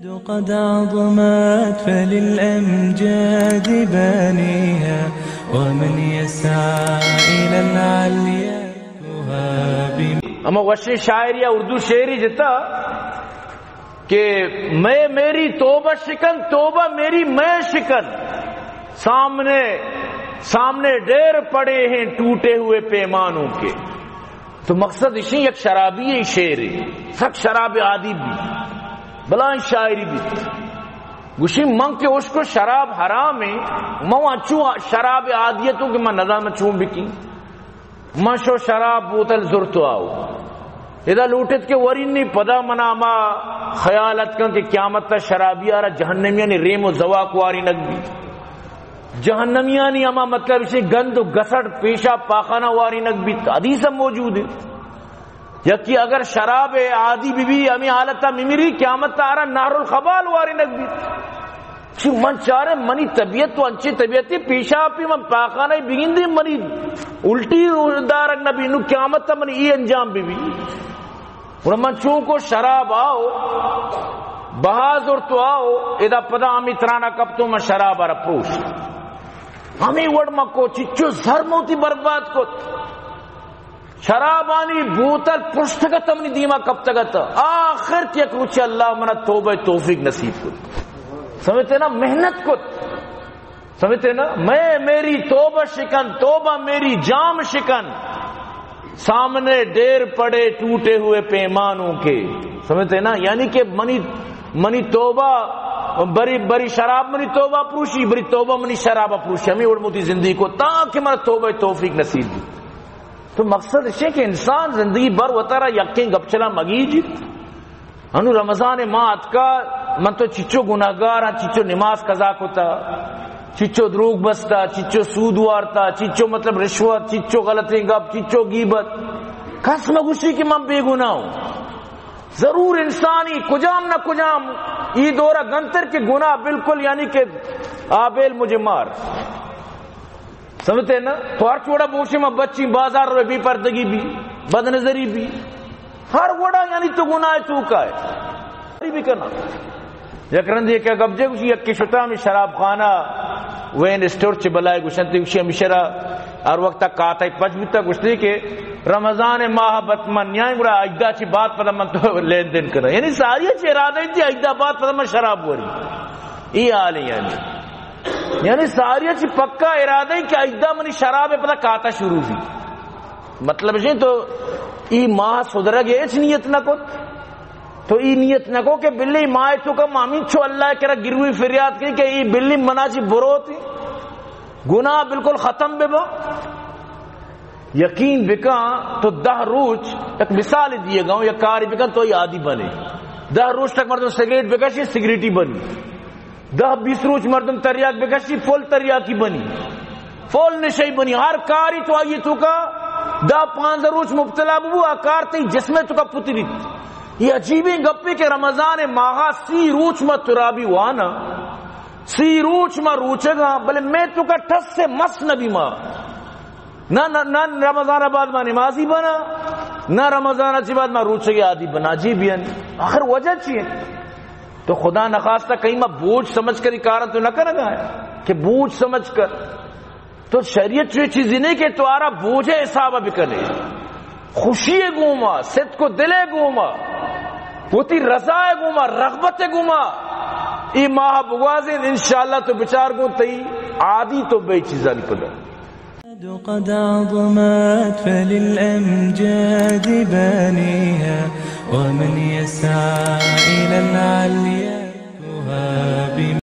قد عظمت فللأمجاد بانيها، ومن يسعى إلى العليا يهاب. ہما وشیں شاعری ءَ اردو شعری جتا کہ میں میری توبہ شکن، توبہ میری میں شکن، سامنے، سامنے ڈیر پڑے ہیں ٹوٹے ہوئے پیمانوں کے. تو مقصد اشی، یک شرابی ءِ شعر، سک شراب عادی بی، بلاہیں شاعری بی. گوشی من کہ اشکو شراب حرام ہے، من انچو شراب عادیتوں کہ من نزان من چون بکی. من شو شراب بوتل زرت و آؤ. ادا لوٹت کہ ورینی، پدا منا ہما خیال اتکن کہ قیامت تا شرابی آرا جہنمیانی ریم و زواک وارینگ بی. جہنمیانی ہما مطلب اسی گند و گسڑ پیشاب پاخانہ وارینگ بیت، حدیث ہم موجود ہے. یکی اگر شراب عادی بی بی، ہمیں حالتا ممری، قیامت تا آرا نہر الخبال وارینگ بیت. چی من چارے منی طبیعت تو انچی طبیعتی پیشاب پی من پاخانہ بگندی منی الٹی دارگ نبی، نو قیامت تا منی ای انجام بی بی. گڑا من چونکو شراب آؤ، بہا زرت و آؤ، ادا پدا ہمیں ترانا کپتو من شراب آرا پروش. ہمیں وڑ مکو چچو زر موتی برباد کت. شرابانی بوتل پرشتگت منی دیما کپتگت. آخر کہ یک روچے اللہ منا توبہ توفیق نصیب کت. سمجھتے نا؟ محنت کت. سمجھتے نا؟ میں میری توبہ شکن، توبہ میری جام شکن، سامنے ڈیر پڑے ٹوٹے ہوئے پیمانوں کے. سمجھتے نا؟ یعنی کہ منی، منی توبہ بری، بری شراب منی توبہ پروشی، بری توبہ منی شراب پروشی. ہمیں اڑ موتی زندگی کو تاکہ منا توبہ توفیق نصیب بی. تو مقصد اش کہ انسان زندگی بھر وتارا یکیں گپچلا مگیج. انو رمضان ماہ اتکا، من تو چچو گناہگار ہاں، چچو نماز قضا کتا، چچو دروگ بستا، چچو سود وارتا، چچو مطلب رشوت، چچو غلطیں گپ، چچو غیبت. کس مگوشی کہ من بے گناہ ہوں. ضرور انسانی کجام نہ کجام ای دورہ گنتر کہ گناہ بالکل یعنی کہ آبیل مجھے مار. سمجھتے نا؟ تو ہر چوڑا بوشے ما بچی بازار روے بے پردگی بی، بد نظری بی، ہر وڑا یعنی تو گناہ توکا ہے. بھی کرنا. یک رندے کہ گپ جے گوشی، یکے شتا ہمیں شراب خانہ، وین اسٹور چے بلائے گوشنتے، گوشی ہمیں شرا ہر وقت کاتا پچ بوتا، گوشتے کہ رمضان ماہ بت من نیائیں، گڑا اجدا چی بات پدا من تو لین دین کرا. یعنی ساری چی ارادہ تھی اجدا بات پدا من شراب وری. ای حال ہے یعنی. یعنی ساری چی پکا ارادہ ہے کہ اجدا منی شراب پدا کاتا شروع بی. مطلب جی تو ای ماہ سدرگ ہچ نیت نہ کت. تو ای نیت نہ کو کہ بلی ماہ تو کم ہمینچو اللہ کرا گروی فریاد کی کہ ای بلی منا چی بروت، گناہ بالکل ختم بے با. یقین بکن تو دہ روچ، یک مثال دیے گا ہوں، یک کاری بکن تو ای عادی بنے. دہ روچ تک مردم سگریٹ بکشی، سگریٹی بنی. دہ بیس روچ مردم تریاک بکشی، فل تریاکی بنی، فل نشئی بنی. ہر کاری تو آئیے توکا دہ پانزدہ روچ مبتلا ببو، آ کار تئی جسمے توکا پتریت. یہ عجیبیں گپے کہ رمضان ماہا سی روچ ما ترابی وانا، سی روچ ما روچگا، بلے میں توکا ٹس سے مس نبی ما. نہ، نہ، نہ رمضان بعد ما نمازی بنا، نہ رمضان چی بعد ما روچگے عادی بنا. عجیب یعنی آخر وجہ چی ہے؟ تو خدا نخواستہ کہیں ما بوجھ سمجھ کر یہ کارا تو نہ کرگا ہے کہ بوجھ سمجھ کر. تو شریعت چو یہ چیزی نہیں کہ تو آرا بوجھ حساب بکنے. خوشی گوما، صدق و دل گوما، وتی رضا گوما، رغبت گوما. ای ماہ بگوازین، انشاءاللہ تو بچار گون تئی عادی تو بے چیزانی پدا. قد عظمت فللأمجاد بانيها، ومن يسعى إلى العليا